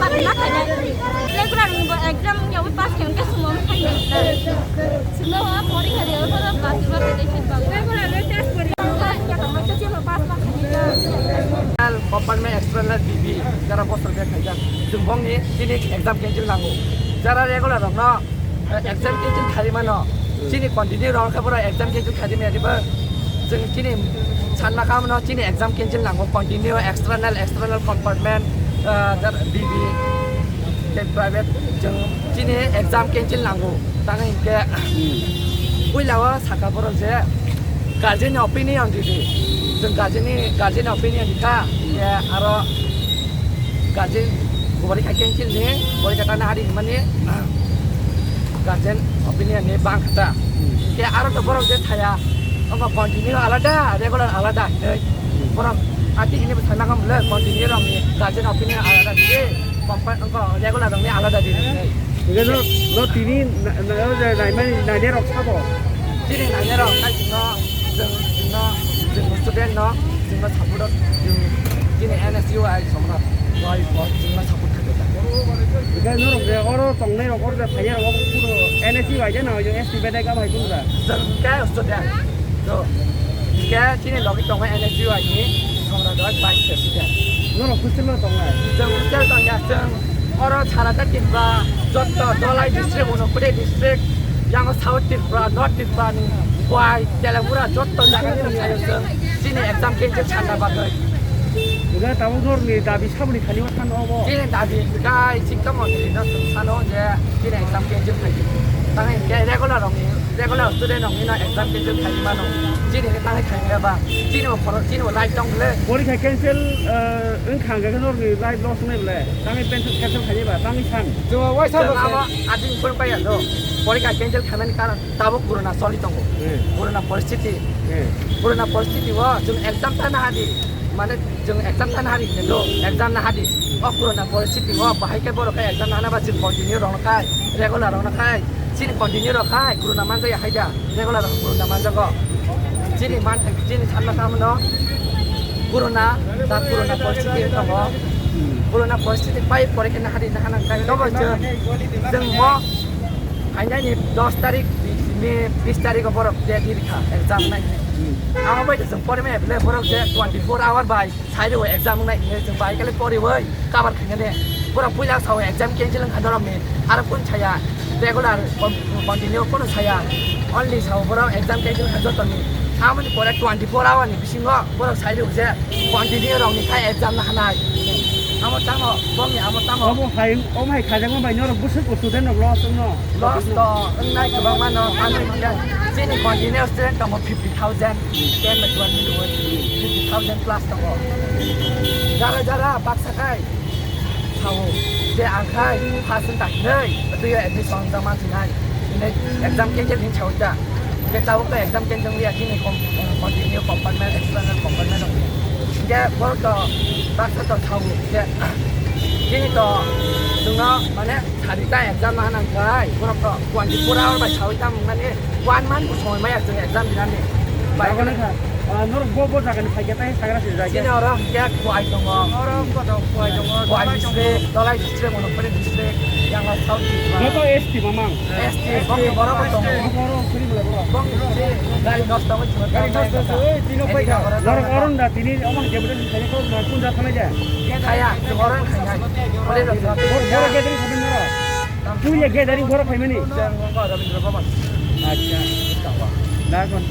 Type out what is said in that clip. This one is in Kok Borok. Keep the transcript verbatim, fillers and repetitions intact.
Pass na khainai. Regular ni bo exam ni bo pass khe hwnkhe chwng bo khainai. Chwng bo porikha de, oro pass ba khainai chwng bo. Regular ni test pori. Compartment external B B, jara bosor bek khaijak. Chwng bongni chini exam cancel nango. Jara regular rokno exam cancel khaimano. Chini continue rok khe boro exam cancel khaimani adiba. Chwng chini sanma kamno chini exam cancel nango, continue external, external compartment, ah, jar B B, tei private chwng chini exam cancel nango. Tang hinkhe puila o saka borok je guardian ni opinion ridi. Chwng guardian ni, guardian ni opinion rikha, hinkhe aro guardian kubari kha cancel ni, kubari kha tana hari hinmani, guardian opinion ni bang kha ta. Hinkhe aro to borok je thaya, abo continue alada, regular alada hinwi. Borok ati hini bo sanna kha mole, continue rok ni guardian opinion alada hinwi, compa-, abo regular rok ni alada di hinwi. Hinkhe no, no tini na, na, na, naimani, nainai rok sabo? Chini nainai rok khai chwngno, chwng, chwngno, chwng student no, chwngno support o, chwng chini N S U I somrok, roi bo chwngno support khe kha. Hinkhe norok je oro tongnai rok, oro je phaiya rok, obo puro N S U I de na, oyo S T bedai kam hai kunra? Chwng khe student. To, hinkhe chini logi tongo N S U I ni Somrador vice president. Norok hostel o tongnai? Chwng hostel tongya, chwng oro sarata Tripura, jotto Dholai district, Unakoti district, yango South Tripura, North Tripura ni Khowai, Telangura jotto jaga ni thaio chwng chini exam cancel sanna bagwi. Ega tabuk norokni dabi saboni thani o sano obo? Chini dabi kai sikta montri no chwng sano je chini exam cancel khaidi. Tang hinkhe regular rokni, regular student rokni no exam cancel khaidi mano. Chini khe tangwi khaimaya ba? Chini bo khorok, chini bo life tong le. Porikha cancel, eh, wngkha hwnkhe norokni life loss wngnai bole. Tangwi cancel, cancel khaidi ba, tangwi san. Chwng waisa bo abo adin phone paiya do. Porikha cancel khaimani karon tabuk corona choli tongo. Hmm. Corona poristiti. Hmm. Corona poristiti o chwng exam ta nahadi. Mane chwng exam ta nahadi hinwi do, exam nahadi. O corona poristiti o bahai khe borok khe exam nahana ba chwng continue rokno khai, regular rokno khai. Chini continue rok khai, corona manjak ya hai da, regular rok corona manjago. Chini man, chini sanna kha mano, corona, da corona poristiti tongo. Corona poristiti pai pore khe nahadi nahana khai. Tobo chwng, chwng mo, hainani dos tarik, May bis tarik o borok date ni rikha, exam nai. Amo bai chwng pore me bele borok je twenty four hour bai. Sai rw exam wngnai hinwi chwng bai khe le poriwi cover khainani. Borok puila sao exam cancel wngkha norokni, aro kunu saya regular con-, continue kunu saya, only sao borok exam cancel wngkha jotoni. Amoni pore twenty four hour ni bisingo borok sai rw je continue rokni khai exam nahanai. Amo tamo, bongni amo tamo. Obo hai, omo hai khajakma bai norok bwswk student rok loss wngno. Loss to wngnai kwbangma no, tamni hwnkhe chini continue student tongo fifty thousand, ten by twenty rwi, fifty thousand plus tongo. Jara jara baksa khai sao je ang khai first wngkha hinwi twiwi admission wngjakma thinai, hinwi exam cancel hinwi sao ta. Hwnkhe tabuk to exam cancel wngya chini com-, continue compartment, external compartment rok. Hwnkhe borok to baksa to sao je chini to chwngno mane Sadi ta exam nahana hwnkhe borok to twenty four hour bai sawi tamo wngmani one month bo somoi maya chwng exam dinani. Bai Aboni kha, ah, norok bo, bo jagani phaikhe tai sagra se jai. Chini oro hwnkhe Khowai tongo. Oro koto Khowai tongo, Khowai Dholai tongo. District, Dholai district, Unakoti district, yang South Tripura. Joto S T mamang. S T, bokni borok bo tongo. Bokni se gari nosto wngwi chwng. Gari nosto wngwi chwng, oi, tino paikha. Norok oron da tini omo deputation khaini kok na kun da thanai da? Khaya, chwng oron khainai. Ore rok. Bor-, borok gathering khabai norok? Puila gathering borok khaimani? Chwng wngkha Rabindra Bhaban. Acha. Da kon.